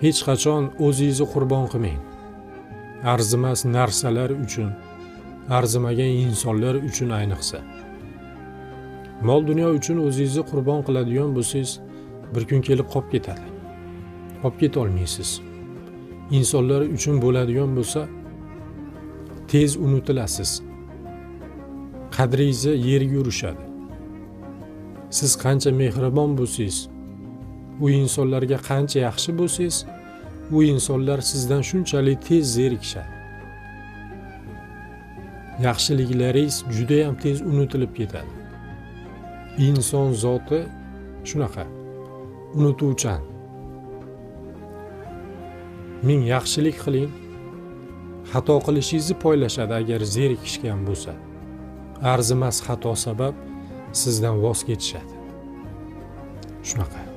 Hech qachon o'zingizni qurbon qilmang. Arzimas narsalar uchun, arzimagan insonlar uchun ayniqsa. Mol dunyo uchun o'zingizni qurbon qiladigan bo'lsangiz, bir kun kelib qolib ketadi. Qolib keta olmaysiz. Insonlar uchun bo'ladigan bo'lsa, tez unutilasiz. Qadringizni yerga urishadi. Siz qancha mehribon bo'lsangiz, u insonlarga qancha yaxshi bo'lsangiz, u insonlar sizdan shunchalik tez zerikishadi. Yaxshiliklaringiz juda ham tez unutilib ketadi. Inson zoti shunaqa, unutuvchan. Ming yaxshilik qiling, xato qilishingizni poylashadi agar zerikishgan bo'lsa. Arzimas xato sabab sizdan voz kechishadi. Shunaqa.